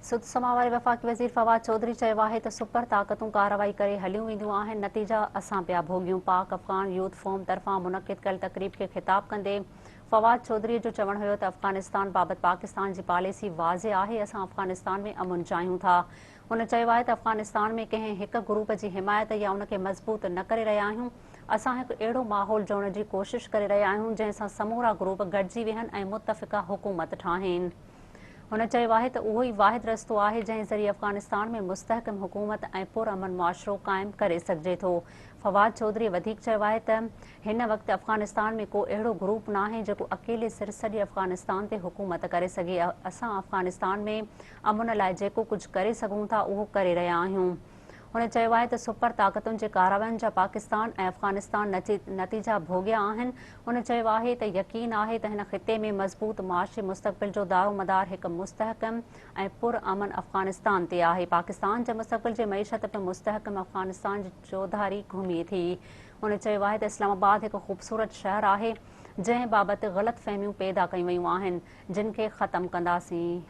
سڌ سماء واري وفاقي وزير فواد چوڌري چيو آهي ته سپر طاقتون ڪارروائي ڪري هليون وينديون آهن، نتيجا اسان پيا ڀوڳيون، پاڪ افغان يوٿ فورم طرفان منعقد ڪيل تقريب کي خطاب ڪندي فواد چوڌري جو چوڻ هيو ته افغانستان بابت پاڪستان جي پاليسي واضح آهي، اسان افغانستان ۾ امن چاهيون ٿا. هن چيو آهي ته افغانستان ۾ ڪنهن هڪ گروپ جي حمايت يا ان کي مضبوط نه ڪري رهيا آهيون، اسان هڪ اهڙو ماحول جوڙڻ جي ڪوشش ڪري رهيا آهيون جنهن سان سمورا گروپ گڏجي ويهن ۽ متفقه حڪومت ٺاهين. هن چيو آهي ته اهو ئي واحد رستو آهي جنهن ذريعي افغانستان ۾ مستحڪم حڪومت ۽ پرامن معاشرو قائم ڪري سگهجي ٿو. فواد چوڌري وڌيڪ چيو آهي ته هن وقت افغانستان ۾ ڪو اهڙو گروپ ناهي جيڪو اڪيلي سر سڄي افغانستان تي حڪومت ڪري سگهي، اسان افغانستان ۾ امن لاء جيڪو ڪجهه ڪري سگهون ٿا اهو ڪري رهيا آهيون. هن چيو آهي ته سپر طاقتن جي ڪاررواين جا پاڪستان ۽ افغانستان نتيجا ڀوڳيا آهن. هن چيو آهي ته يقين آهي ته هن خطي ۾ مضبوط معاشي مستقبل جو دارومدار هڪ مستحڪم ۽ پرامن افغانستان تي آهي. پاڪستان جي مستقبل جي معيشت به مستحڪم افغانستان جي چوڌاري گهمي ٿي. هن چيو آهي ته اسلام آباد هڪ خوبصورت شهر آهي جنهن بابت غلط فهميون پيدا ڪيون ويون آهن جن کي ختم ڪنداسين.